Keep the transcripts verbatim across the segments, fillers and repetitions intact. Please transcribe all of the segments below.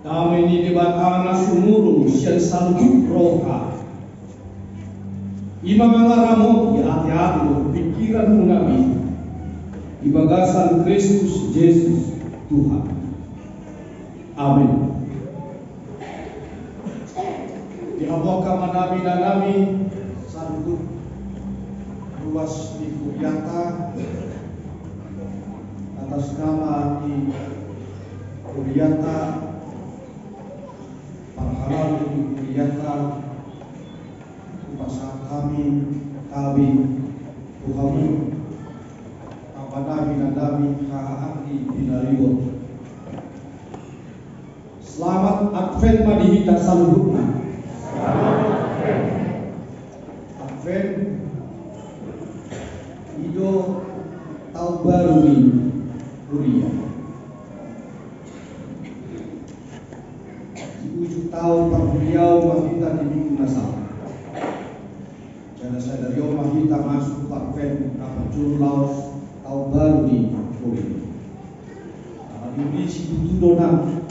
Dame ni Debata na sumurung sian saluhut roha, i ma mangaramoti ateate dohot pingkiranmuna di bagasan Kristus Jesus Tuhan. Amen. Di hamu angka amanami, inanami, saluhut ruas ni huriata, atas nama ni huriata, parhalado ni huriata, hupasahat hami, hami tu hamu, amanami, inanami, haha anggi pinaribot. Selamat Advent ma di hita saluhutna. Advent i do taon baru ni huria. Di ujung taon parhuriaon ma hita di minggu na salpu. Jala sadari on ma hita masuk tu Advent na parjolo laos taon baru ni huria. Ala ni i situtu do nang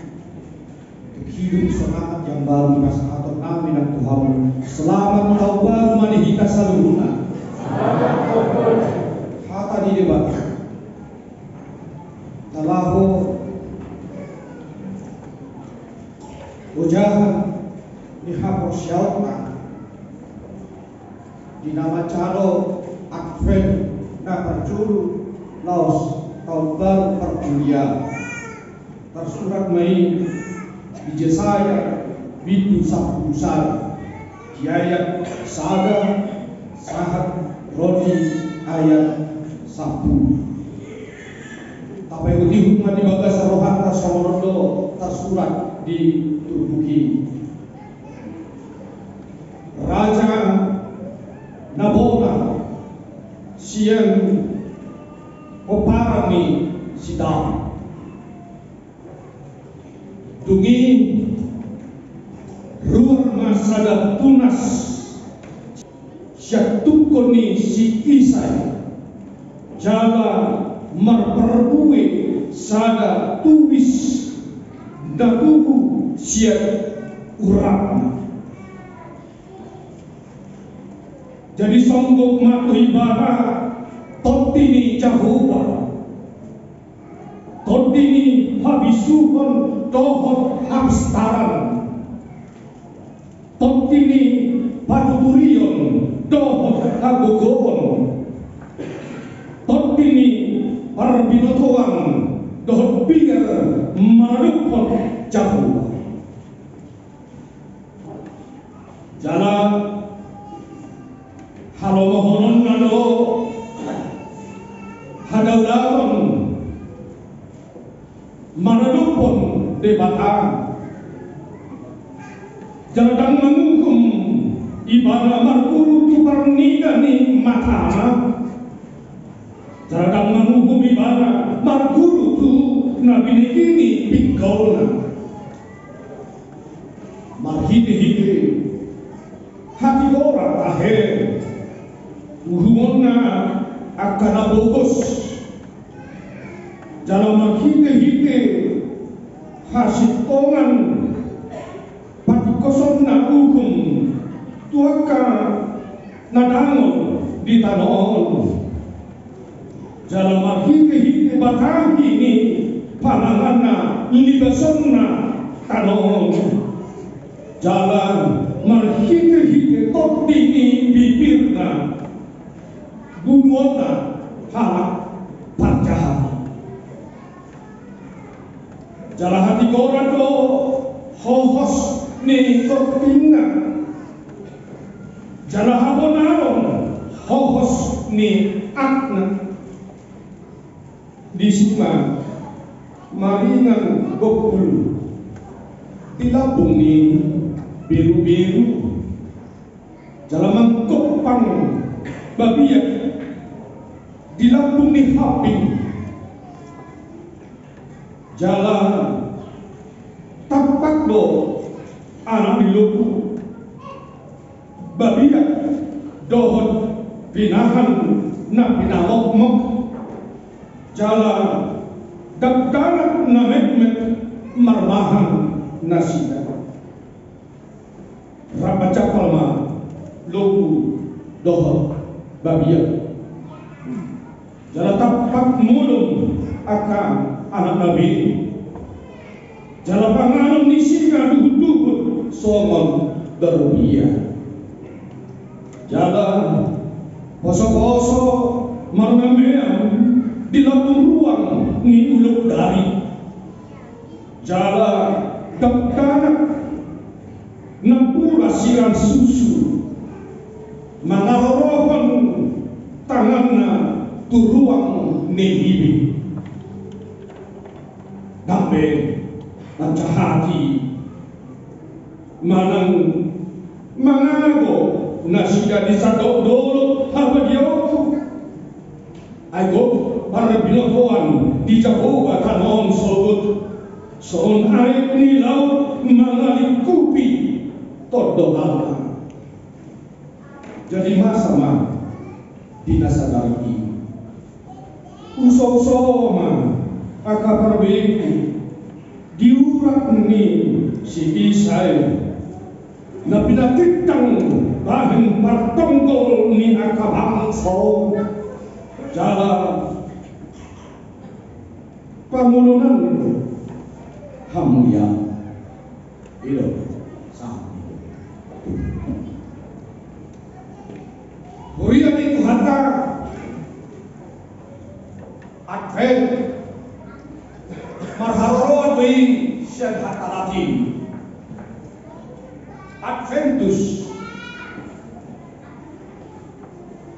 hidup semangat yang baru dipasahaton nami nang tu hamu. Selamat taon baru ma di hita saluhutna. Hata ni Debata. Talaho ojahan ni haporseaonta di na manjalo Advent na parjolo laos taon baru parhuria. Tarsurat ma i di Jesaya bindu sampulu sada, di ayat sada sahat ro di ayat sampulu. Tapaihutihut ma di bagasan rohanta songon on do tarsurat di turpuk i. Raja na bona sian pomparan ni si Daud. Dung i ruar ma sada tunas sian tungkon ni si Isai, jala marparbue sada tubis na tubu sian uratna. Jadi songgop ma tu ibana tondi ni Jahowa, tondi ni habisuhon dohot hapistaran, tondi ni patuturion dohot hagogoon, tondi ni parbinotoan dohot biar maradophon Jahowa. Jala halomohononna do hadaulaton maradophon Debata. Jala ndang manguhum ibana marguru tu parnida ni matana. Jala ndang manguhum ibana marguru tu na binege ni pinggolna. Marhitehite hatigoran tahe uhumonna angka na bogos, jala marhitehite hasintongan patingkosonna uhum tu angka na dangon di tano on. Jala marhitehite batahi ni pananganna libasonna tano on. Jala marhitehite tondi ni bibirna bunuonna halak parjahat. Jala hatigoran do hohos ni tondina. Jala habonaron hohos ni atna. Disi ma maringan gombul di lambung ni beruberu. Jala manggompang babiat di lambung ni hambing. Jala tampak do anak ni lombu babiat dohot pinahan na pinamokmok. Jala dakdanak na metmet marmahan. nasida. Rap manjampal ma lombu dohot babiat. Jala tampak molom angka anak na bere. Jala panganon ni singa duhutduhut songon barbia. Jala posoposo marmamean di lambung ruang ni ulok dari. Jala dakdanak nampula sian susu mangarorohon tanganna tu ruang ni hibi. Ndang be manjahati manang mangago nasida di sandok dolok habadiaonku. Ai gok parbinotoan di Jahowa tano on sogot, songon aek ni laut mangalingkupi tondonganna. Jadi masa ma di na sadari i. Usouso ma angka parbegu di urat ni si Isai na pinatindang bahen partonggol ni angka bangso. Jala pangolonan hamu ia. Ido. Huria ni Tuhanta, Advent marharoroan do i sian hata Latin Adventus,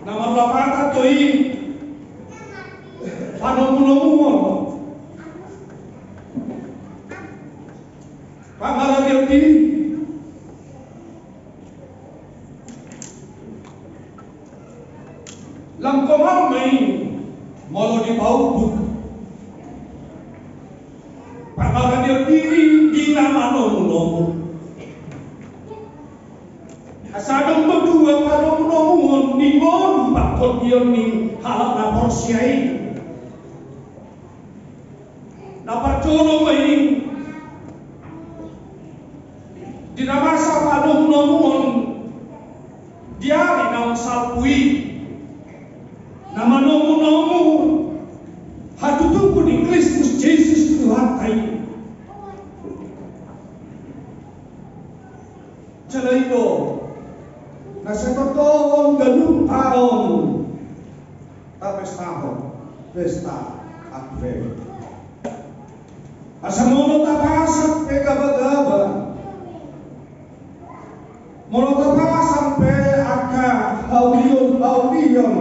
na marlapatan do i panomunomuon. Pangalarion diri. Lam komal ma i molo dipaumbuk. Pangalarion diri di na manomunomu. Asa adong do dua panomunomuon ni ngolu pangkordion ni halak na porsea i. Na parjolo ma i di na masa panomunomuon di ari naung salpu i, na manomunomu hatutubu ni Kristus Jesus Tuhanta i. Jala i do na sai tongtong ganup taon tapestahon pesta Advent. Asa molo tapasahat pe gabagaba, molo tapasahat pe angka haulion-haulion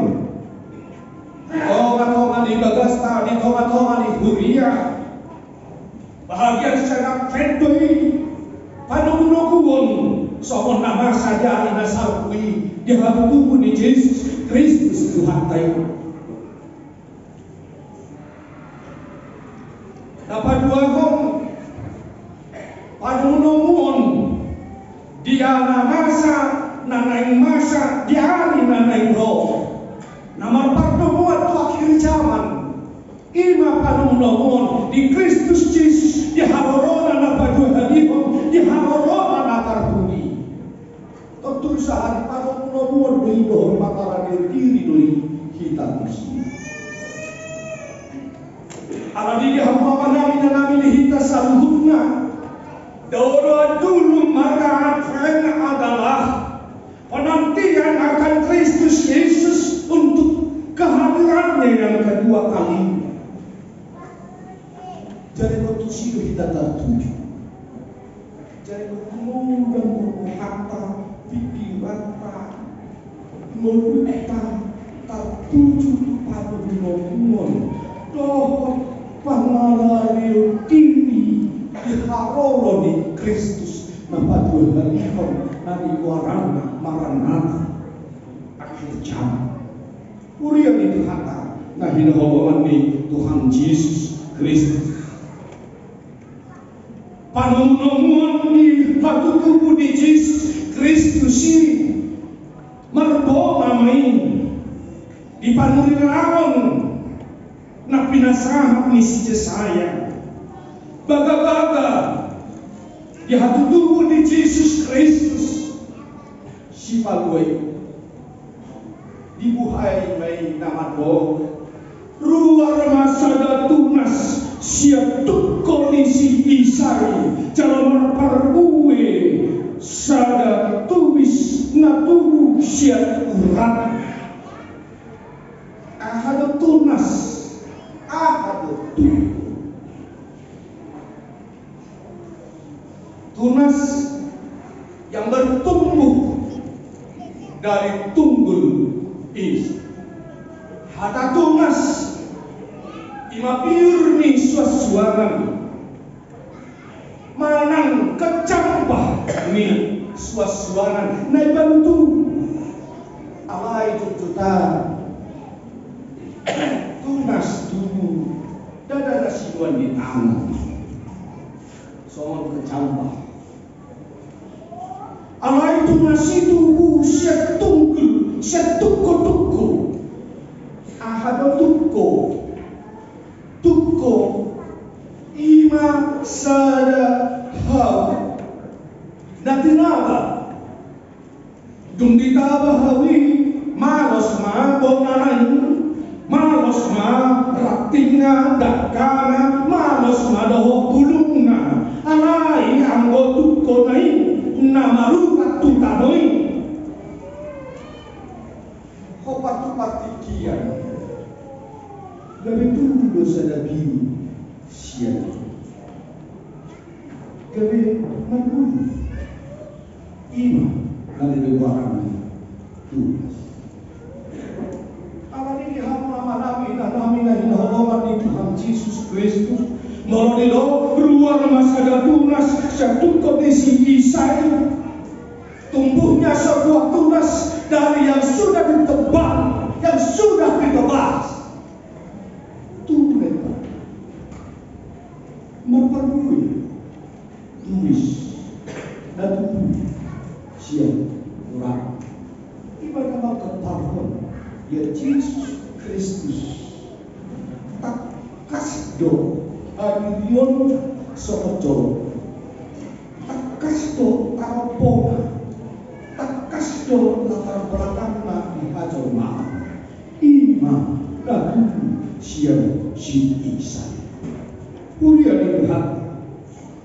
di tongatonga ni bagasta, di tongatonga ni huria, bahagian sian Advent do i panomunomuon songon na masa di ari na salpu i di hatutubu ni Jesus Kristus Tuhanta i. Na paduahon panomunomuon di na masa na naeng masa di ari na naeng ro, na marpardomuan tu akhir zaman. I ma panomunomuon di Kristus Jesus di harorona na paduahalihon, di harorona na parpudi. Tontu sahali panomunomuon do i dohot pangalarion diri do i hita tusi. Alani i di hamu amang nami, inang nami, di hita saluhutna, dao do andulum, maka Advent adalah penantian akan Kristus Yesus untuk kehadirannya yang kedua kali. Jadi, tontu tusi do hita tartuju. Jadi, molo rohanta, pikiranta, ngolunta tartuju tu panomunomuon dohot pangalarion diri di haroro ni Kristus na paduahalihon, na nigoaranna Maranatha, akhir zaman. Huria ni Tuhanta na hinaholongan ni Tuhan Jesus Kristus. Panomunomuon di hatutubu ni Jesus Kristus i marbona ma i di panurirang na pinasahat ni si Jesaya. Bagabaga Di hatutubu ni Jesus Kristus, Sipalua i, dibuhai ma i na mandok: Ruar ma sada tunas sian tungko ni si Isai, jala marparbue sada tubis na tubu sian urat. Aha do tunas? Aha do tungko? Tunas yang bertumbuh dari tunggul Isai. Hata tunas i ma biur ni suansuanan manang kecambah ni suansuanan na i balu tubu. Alai jotjot tunas tubu, ndada na sinuan ni tangan. Songon kecambah. Alai tunas i tubu sian tunggul, sian tungkotungko. Aha do tungko? Tungko i ma sada hau na tinaba. Dung ditaba hau i, malos ma bonana i, malos ma rantingna, dangkana, malos ma dohot bulungna. Alai anggo tungkona i na marurat tu tano i. Hombar tu partingkian, gabe tubu do sada biu sian i. Gabe margulu. I ma na nigoarna tunas. Alani i di hamu amanami, inanami na hinaholongan ni Tuhan Jesus Kristus, molo didok ruar ma sada tunas sian tungko ni si Isai, tumbuhnya sebuah tunas dari yang sudah ditebang, yang sudah ditebas. Tubu na i marparbue tubis na tubu sian urat. I ma na mangkaparhon ia Jesus Kristus. Tangkas do hadirion songon jolma. Tangkas do tarompona. Tangkas do latar belakangna di hajolmaon. I ma na tubu sian si Isai. Huria ni Tuhan,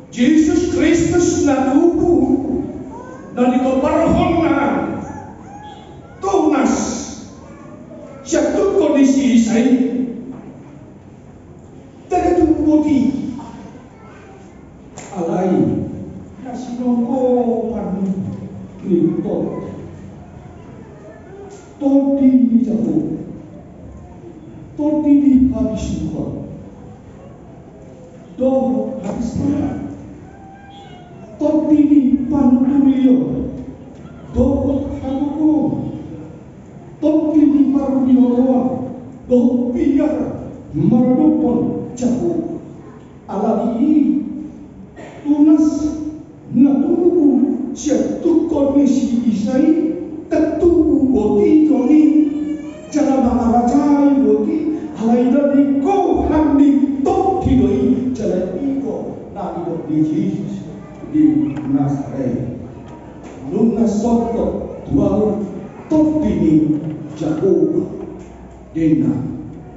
Jesus Kristus na tubu, na digoarhon na tunas sian tungko ni si Isai. Ndada tubu boti. Alai na sinongkopan ni tondi. Tondi ni jabu. Tondi ni habisuhon dohot habistaran. Tondi ni panuturion dohot hagogoon. Tondi ni paruniotoan dohot biar maradophon jabu. Alani i tunas na tubu sian tungko ni si Isai, ndang tubu boti do i, jala mangarajai boti, alai na nigoarna tondi do i, jala i do na nidok ni Jesus di Nasaret. Nunga songgop tu ahu tondi ni Jahowa, ninna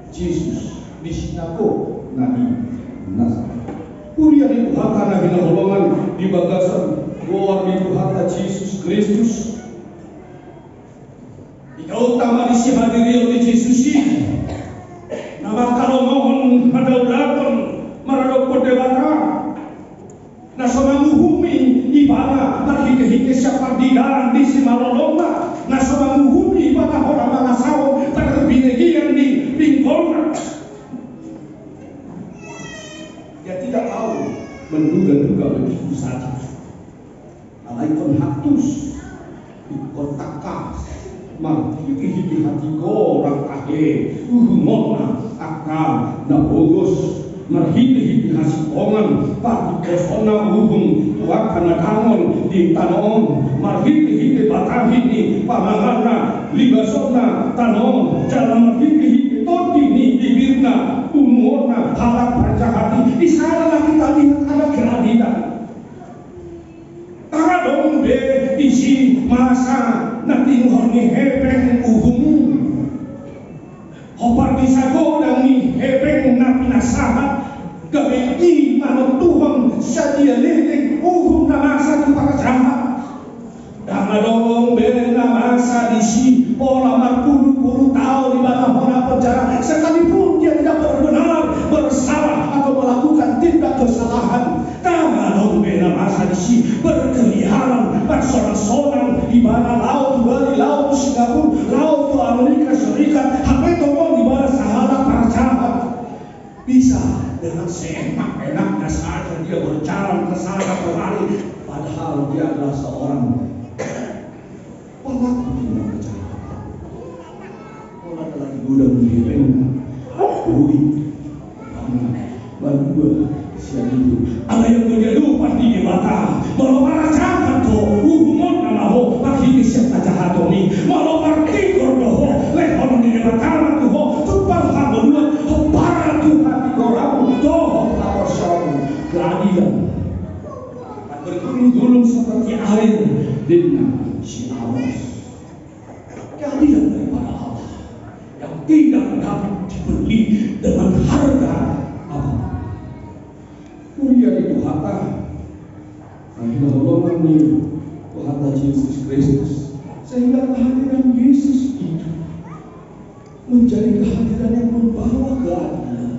Jesus di sinagogana i. Huria ni Tuhanta na hinaholongan di bagasan goar ni Tuhanta Jesus Kristus. Didok ma di sihadirion ni Jesus i na mangkaholongohon hadaulaton maradophon Debata. Na so manguhumi ibana marhitehite sian pardidaan ni simalolongna, na so manguhumi ibana holan mangasahon parbinegean ni pinggolna. Ia tidak mau menduga-duga begitu saja. Alai ingkon haktus, ingkon tangkas marhitehite hatigoran tahe uhumonna angka na pogos, marhitehite hasitongan pardiposonna uhum tu angka na dangol di tano on, marhitehite batahi ni pamanganna libasonna tano on, jala marhitehite tondi ni bibirna unuonna halak parjahat i. Di sana na hita lihat ada keadilan. Masa na tinggor ni hepeng uhum i. Hombar di sagodang ni hepeng na pinasahat, gabe i manontuhon sadia leleng uhum na masa tu parjahat. Ndang adong be na masa disi, pola marpulupulu taon ibana hona penjara, sekalipun dia tidak benar bersalah atau melakukan tindak kesalahan. Ndang adong be na masa disi berkeliaran, marsonang-sonang ibana, laho tu Bali, laho tu Singapura, laho tu Amerika Serikat, hape tongon ibana sahalak parjahat. Bisa dengan seenak-enaknya saja dia berjalan ke sana kemari, padahal dia adalah seorang pelaku tindak kejahatan. Pola telah digoda menghiring duit, mana, badua, sian itu. Ala yang menjadi upah di Debata, molo parjahat ho, uhumon nama ho, marhite sian kajahaton i, molo partigor do ho, lehonon ni Debata ma tu ho, tumpal hangoluan, hombar tu hatigoramu, dohot haporseaonmu, keadilan. Bergulung-gulung seperti air, ninna si Amos. Keadilan daripada Allah yang tidak dapat dibeli dengan harga apapun. Mulia di Tuhanta, na hinaholongan ni Tuhanta Jesus Kristus, sehingga kehadiran Yesus itu menjadi kehadiran yang membawa keadilan.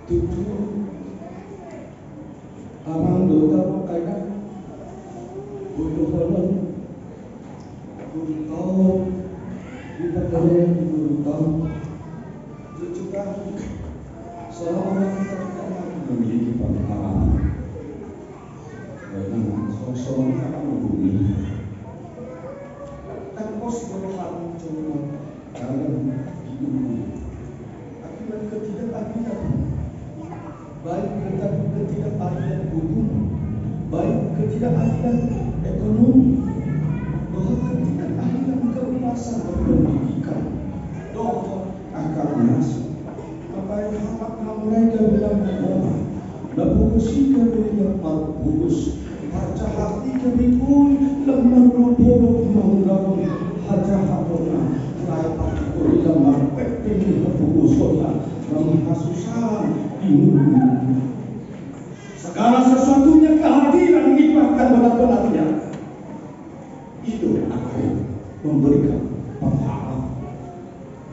Tutu, amang dohot amang, aina, boi dohonon, gurutau, di pardalanan di gurutau. Jujur kan, selama kita tidak lagi memiliki pengharapan. Memang sosok apa bumi. Tangkos berharap cuma dalam hidupnya. Akibat ketidakadilan, baik ketidak-, ketidakadilan hukum, baik ketidakadilan ekonomi, dohot ketidakadilan kebebasan berpendidikan, dohot angka na asing. Maka halak na mulai gabe lam na pogos i gabe lam marpogos. Parjahat i gabe boi lam marolopolop mangulahon hajahatonna. Alai partigor i lam marpengpeng di hapogosonna, manghasusahan di ngolu. Segala sesuatunya kehadiran i bahkan benar-benarnya. I do angka i memberikan pengharapan.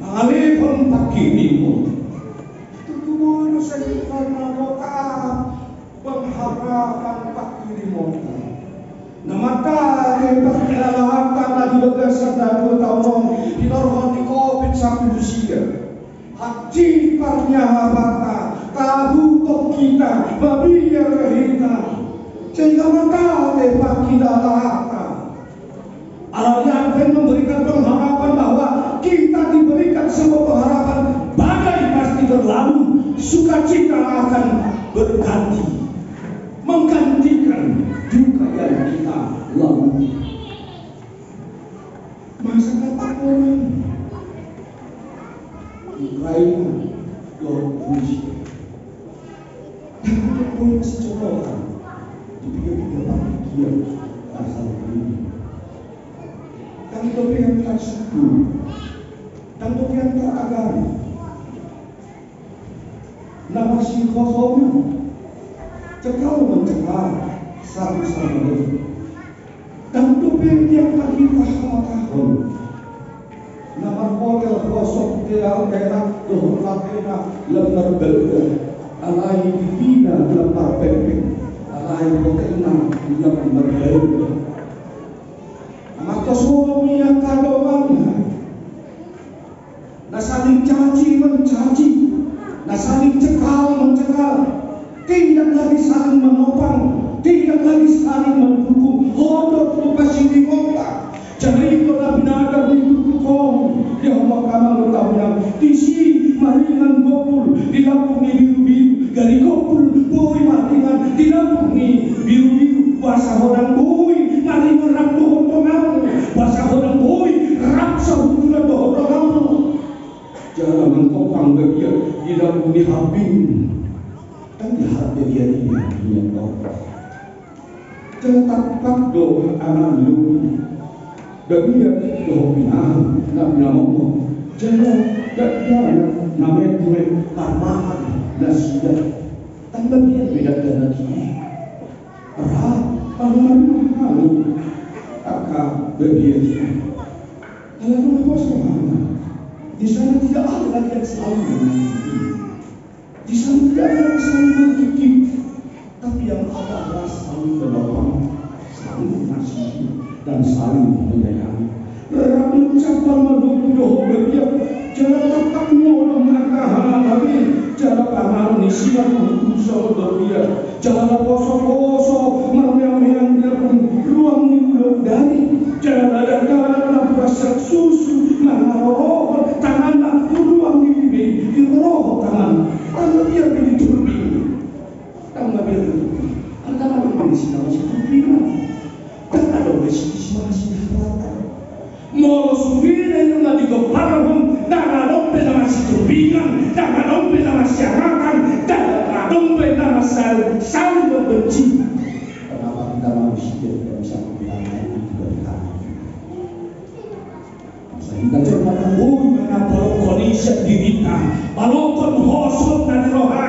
Mangalehon pangkirimon. Tutu boi do sahit na botap pengharapan pangkirimonta. Na mangkatai pangkirimon na di bagasan na dua taon on, di lorong ni covid sapuluh sia. Hansit parniahapanna, tabuhon hita, mabiar hita. Sehingga mangkatai pangkirimon. Alai Advent memberikan pengharapan bahwa kita diberikan sebuah pengharapan, badai pasti berlalu, sukacita akan berganti, menggantikan duka yang kita lalui. Masa na tangkonan Ukraina dohot Rusia. Ndang dope boi masijolohan di piga-piga partingkian na saluhutna. Ndang dope antar suku, ndang dope antar agama. Na masihosongan cekal mencekal satu sama lain. Ndang dope di angka hita hamatahon na marhotel hosok, teater dohot latena lam marbalga, alai tingkina lam marpengpeng, alai hotelna lam marbalga. Na martosohon i angka donganna, na saling caci mencaci, na saling cekal mencekal, tidak lagi saling menopang, tidak lagi saling mendukung. Hodok tu pasirimonta. Jadi ingkon na pinadar ni turpuk on, di hamu angka amang dohot inang, disi maringan gompul di lambung ni birubiru, gari gompul boi maringan di lambung ni birubiru, boasa ho ndang boi maringan rap dohot donganmu, boasa ho ndang boi rap sahundulan dohot donganmu. Jala mangkompang bagian di lambung ni hambing. Kan diharap bagian ini, nian tau. Jala tampak do angan ni lobi, babiat dohot pinahan na pinamomo, jala dakdanak na metmet marmahan nasida. Ndang babiat be dakdanak i. Ra, palu-palu angka babiat i. Ala nunga pos rohana. Di sana tidak ada lagi yang selalu menangis. Di sana tidak ada yang selalu bergigit. Tapi yang ada adalah selalu menolong, selalu mengasihi, dan selalu menyayangi. Rap mencapang ma lobi dohot babiat, jala tampak modom angka halak babiat, jala panganon ni sian huhut songon dia. Jala poso-poso marmeang-meang di ruang ni ulaudari. Jala dakdanak na purba sian susu mangarorohon tanganna tu ruang ni bibir, irorohon tanganna. Ndang mabiar be diturbing. Ndang mabiar be diturbing. Ndang mabiar be diturbing. Ndang mabiar be diturbing. Ndang adong be sisi masiharatan. Molo sude na i na digomparhon, ndang adong be na masiturbingan, ndang adong be na masiharatan, ndang adong be na masaling membenci. Kenapa kita manusia tidak bisa membedakan itu dari kambing? Sahingga jolma na boi manang palokkon i sian dirinta, palokkon hosom na di roha.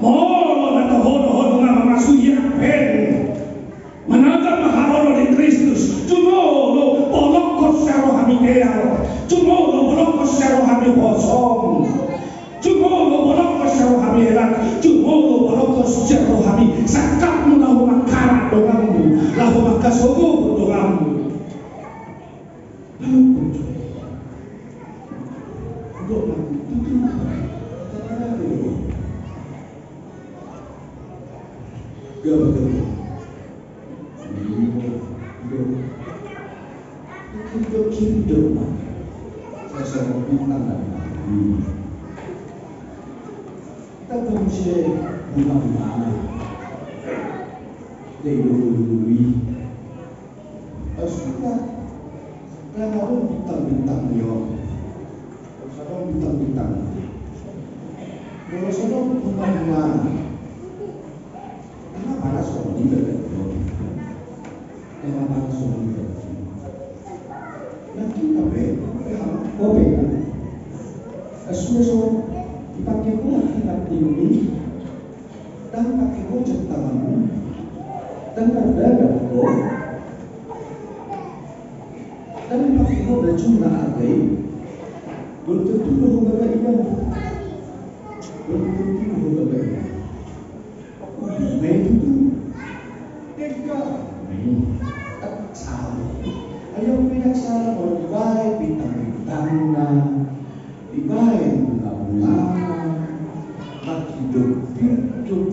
Molo na toho do ho nunga mamasui Advent, manangkang ma haroro ni Kristus, jumolo polokkon sian rohami teal, jumolo polokkon sian rohami hosom, jumolo polokkon sian rohami enak, jumolo polokkon sian rohami sangkapmu laho mangkarak donganmu, laho mangkasogo donganmu. Palokkon jo. Dok ma tutu. Gabagaba. Dok. Dok, dok, dok, dok. Saya sama bintang dan kita belum sih bunga-bunga. Dari dulu-dulu. Maksudna, ndang adong bintang-bintang ni on. Ndang adong bintang-bintang. Ndang adong bintang-bintang. Kenapa na songon i berarti? Kenapa na songon i berarti? Nanti apa ya? Apa ya? Sudah so dipakai buat kita di ini. Ndang pake ho jam tanganmu, ndang mardagang ho, ndang pake ho baju na arga i, belum tentu do ho bagak ian. Belum tentu do ho bagak ian. Uli ma i tutu. Dengka. Salah. Ayo pindah salah, mau dibae bintang-bintangna. Dibaen bunga-bungana, marhidop-hidop,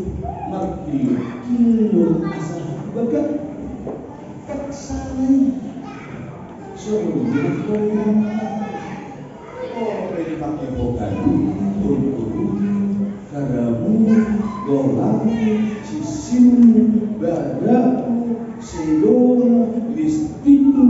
marhilok-hilok, asa bagak. Kan salah i. Songon i do. Molo pe dipake ho ganup, toltolmu, haramu, golangmu, sisinmu, badakmu, sedomu, listipmu,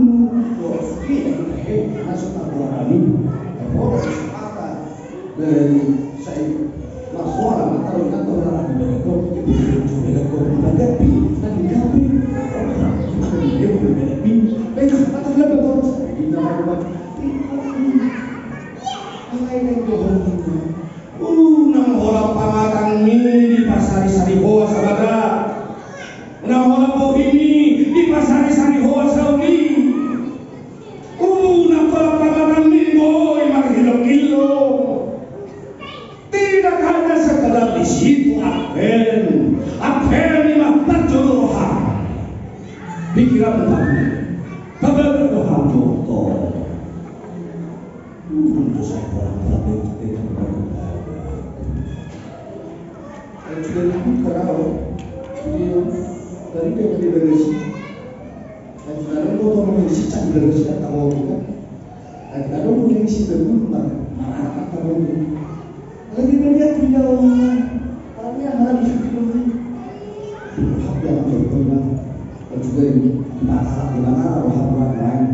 bos, eh, masuk aku alami. Bos, apa? Dari saya masuk orang, tahu kan, tahu orang di belakang, di belakang, di belakang, di belakang, di belakang. Baik, apa tuh, bos? Ini nama rumah. Alai na i do ho. Unang holan pamatangmi diparsari-sari ho asa bagak. Unang holan bohimi diparsari-sari ho asa uli. Unang holan pamatangmi boi marhilok-hilok. Tidak hanya sekedar di situ Advent. Advent i ma parjolo roha. Pikiran tadi. Pabagak roha jokto. Untung tu saya orang tua baik-baik. Kalau sudah ikut ke rawa, jadi dari dia di bagasi. Dan sudah ada motor bagasi, cak bagasi, tak tahu juga. Dan sudah ada motor bagasi, baru mar-, marah, tak tahu juga. Lagi melihat dia, orang yang lagi syuting. Hak yang berkenan. Dan juga ini, di mata, di mata, orang lain.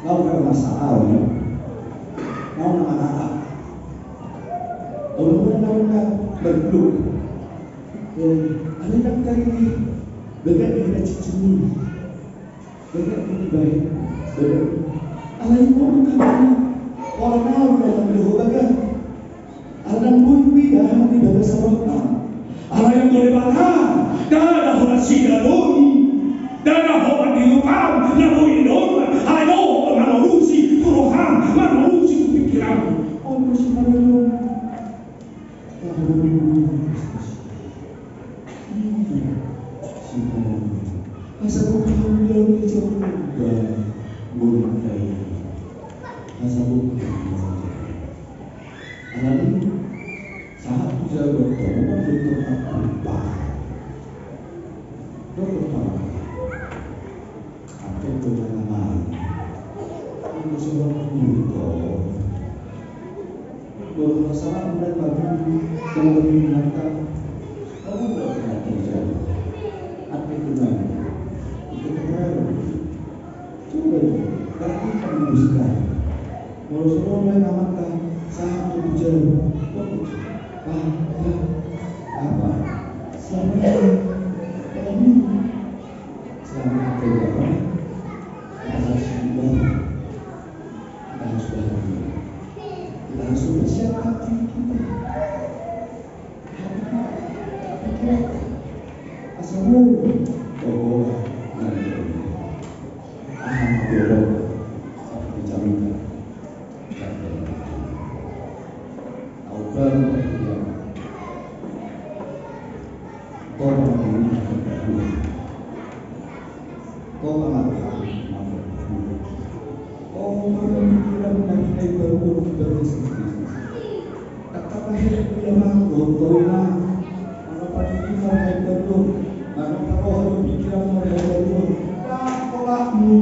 Lalu kan masalah, ya. Lalu nama anak. Lalu kan, lalu kan, bergeluk. Eh, ada yang tadi ini. Bagak di hita cicing ni. Bagak di hita bahen. Bagak di hita. Alai i ma hami. Pola na ro na hami dohot bagak. Ala ndang boi huida hami di bagasan rohanta. Ala ndang boi bagak. Ndada holan sidaloni. Ndada holan di rupam. Na boi didok. Alai dohot manorusi tu roham. Manorusi tu pikiranmu. On ma sipanganon. Tahu Kristus. Iya, sipanganon. Asa boi hami dalan ni Jahowa. Ngolu ai. Asa boi hami dalan ni Jahowa. Alani, sahat tu Jahowa, tong, tong, tong, tong, tong. Dokter Paman. Angke tu manang ari. Angke sudah buto. Baru masalah mulai baru. Yang lebih menantang. Kamu udah pernah kerja. Angke tu manang. Itu kemarin. Coba itu. Berarti kamu bukan. Kalau sudah mulai ngamat kan. Sangat tu hujan. Apa? Apa? Selamat. Selamat. Selamat kerja, Pak. Kita harus berubah. Kita harus bahagia. Kita harus mempersiapkan diri kita. Hati kita, pikiran kita. Asa murni, oh, oh, nanti. Ah, dia orang. Tapi kita minta. Au bang, to pangaruhan, to pangaruhan. Oh, pikiran, pikiran, pikiran. Tangkap lahir, pikiran, pikiran. Manopa diri marhai baru, manopa roha dohot pikiran marhai baru. Dah kolakmu.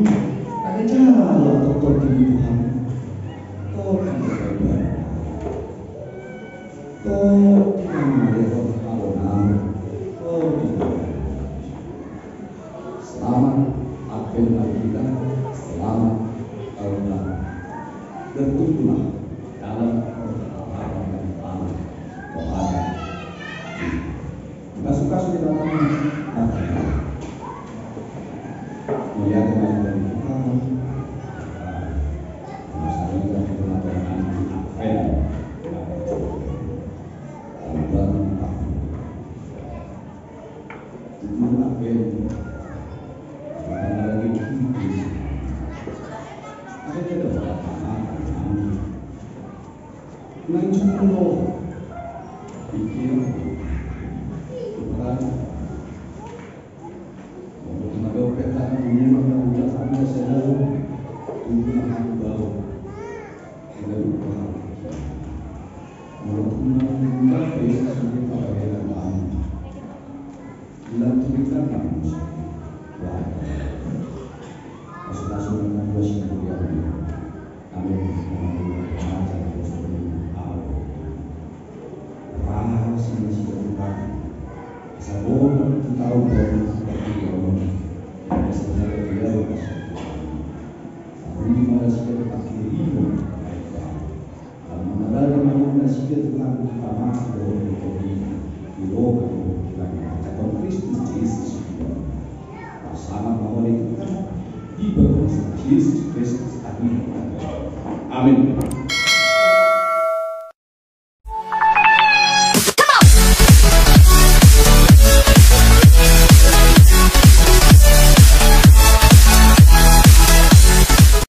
Ada jalan tongtong di Tuhan. Tongtong di Tuhan. Tongtong di Tuhan. Tongtong di Tuhan. Selamat Advent bagi kita, selamat tahun baru. Bertumbuhlah dalam kekhilafan yang lama kepada Tuhan. Dipasupasu di dalam hati. Muliakan dari Tuhan. Masalah kita Advent. Tahun baru. Tujuh Advent. Karena lagi begitu. Ada kita berapa? Nang jumlah. Pikir. Bukan. Untuk mendoakan dunia, maka ucap kami selalu. Tujuh Advent. Tidak lupa. Walaupun malam kita besok sudah pada heran kami. Bilang cerita kami. Wah. Masuk-masuk dengan dua sendiri. Amin. Amin. Rasa yang sudah Tuhan. Asa boban tu taon baru tu taon baru. Asa boban tu taon baru. Asa boban tu taon baru. Lam mangarade ma nasida Tuhan, hita mati dohot dohot i, di roha dohot pikiran, jala Kristus Jesus Tuhan. Pasahat ma hita Tuhan, di bagasan Jesus Kristus Tuhan. Amin.